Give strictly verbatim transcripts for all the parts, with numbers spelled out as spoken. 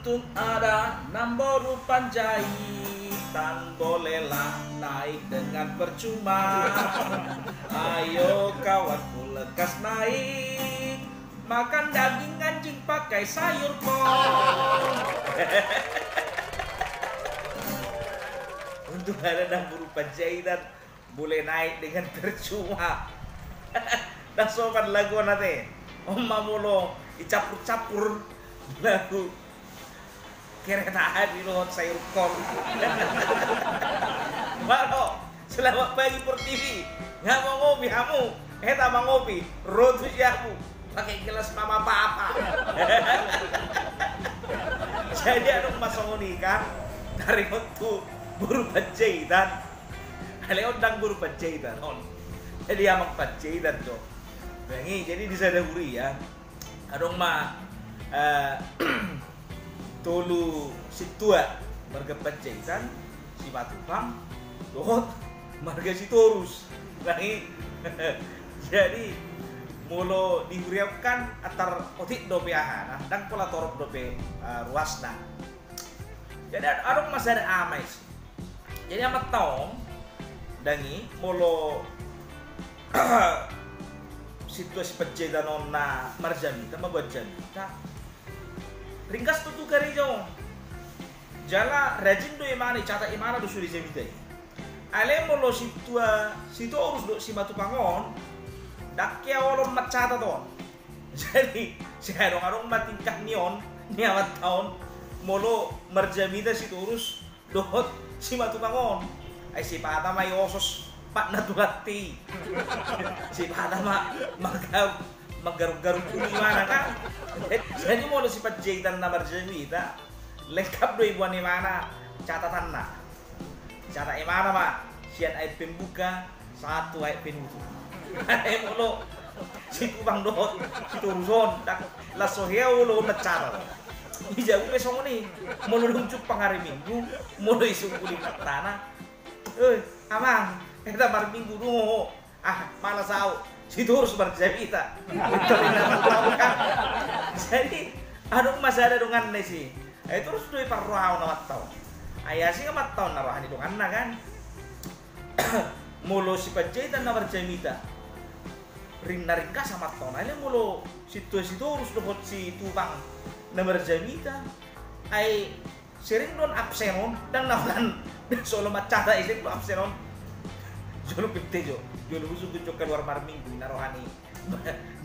Ada namboru Panjaitan, bolehlah naik dengan percuma. Ayo kawanku, lekas naik, makan daging anjing pakai sayur kol. Untung ada namboru Panjaitan, boleh naik dengan percuma. Ndang sopan lagu on ate. On ma molo dicampur-campur lagu kereta api dohot sayur kol. Halo, selamat pagi Pertiwi. Nga mangopi hamu? Heta mangopi, ro tu jabu pakai gelas mama papa. Jadi adong ma songon i kan, taringot tu boru Panjaitan. Alai on ndang boru Panjaitan on. Jadi amang Panjaitan do. Nang i, jadi di sada huria adong ma, eh, tolu sintua marga Panjaitan, Simatupang dohot marga Sitorus. Nang i, jadi molo di huria on kan antar otik dope ahana, ndang pola torop dope, eh, ruasna. Jadi ad-, adong ma sada ama i. Jadi amanta on, nang i, molo sintua si Panjaitan on na marjamita, mambuat jamita, ringgas tutu karejo on. Jala rajin do imana i, catat imana do sude jamita i. Alai molo sintua Sitorus dohot Simatupang on, ndang hea olon mancatat on. Jadi sai adong-adong ma tingkah ni on, ni amanta on, molo marjamita Sitorus dohot Simatupang on. Ai sipata ma iosos patna tu lantai. Sipata ma mangga-, manggaruk-garuk uli imana kan. Jadi molo si Panjaitan na marjamita, lengkap do iboan imana catatanna. Catat imana ma sian ayat pembuka sahat tu ayat penutup. Alai molo Simatupang dohot Sitorus on, ndang, las so hea olo on mancatat. Di jabu pe songon i. Molo dung jumpang ari Minggu, molo isungkul i martana, "Eh, amang, heta marminggu dung ho." "Ah, malas au, Sitorus marjamita." Jadi adong ma sada donganna isi. Ai torus do diparrohahon amanta on. Ai asing amanta on na roha ni donganna kan. Molo si Panjaitan na marjamita, ring-, na ringgas amanta on. Alai molo sintua Sitorus dohot Simatupang na marjamita, ai sering do on absen on, ndang na holan so olo mancatat i sering do absen on. Jolo pinte jo, jolo husungkun jo kaluar marminggu, na roha ni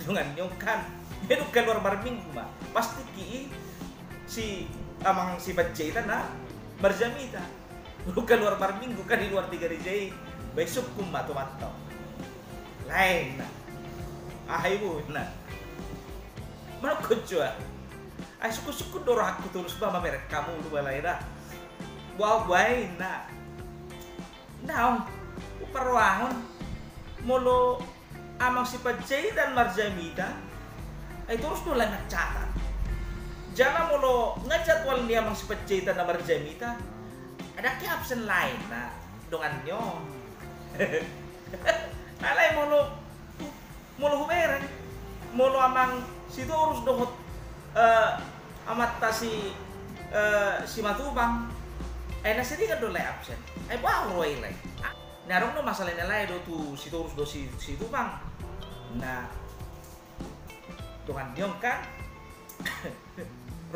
dongan ni on kan. Ia dung kaluar marminggu ma, pasti ki i si amang si Panjaitan na marjamita. Dung kaluar marminggu kan di luar di gareja i, baen sungkun ma tu amanta on. Lae, ninna. Aha i bo, ninna. Manungkun jo ahu. Ai sungkun-sungkun do rohangku torus ba mamereng hamu, lae da. Boa, boa i, ninna. Naung huparrohahon, molo amang si Panjaitan marjamita, ai torus do lae mancatat. Jala molo nga jadwal ni amang si Panjaitan na marjamita, ndang hea absen lae, ninna dongan ni on. Alai molo, molo hubereng, molo amang Sitorus dohot, eh, amanta si, eh, Simatupang, ai na seringan do lae absen. Ai boha huroha i lae? Ah, na adong do masalah ni lae do tu Sitorus dohot si, Simatupang. Na dongan ni on kan.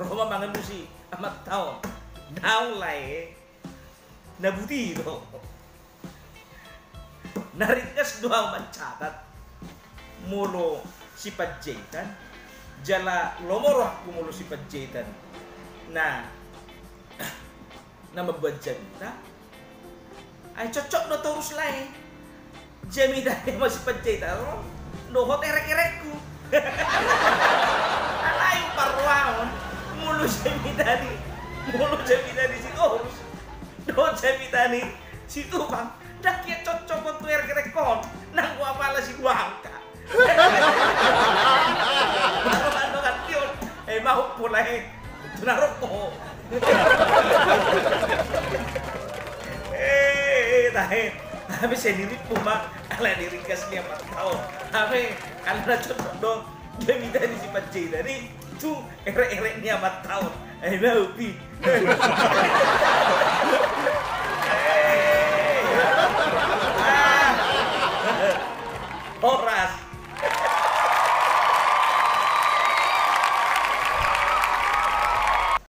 Ro ma mangalusi amanta on. Naung lae, na buti do. Na ringgas do ahu mancatat molo si Panjaitan, jala lomo rohangku molo si Panjaitan na, na mambuat jamita. Ai cocok do torus lae jamita ni amang si Panjaitan on dohot erek-erekku. Alai huparrohahon, molo jamita ni, molo jamita ni Sitorus dohot jamita ni Simatupang, ndang hea cocok on tu erek-erekkon, nang hu apala si Bangka. Molo mandongan tion, eh, mahop pola, eh, tu na rokok. Eh, eh, tahe. Hape sendiri pun ma, ala ni ringkas ni amanta on. Hape ala na cocok do jamita ni si Panjaitan i tu erek-erek ni amanta on. I love it. Horas.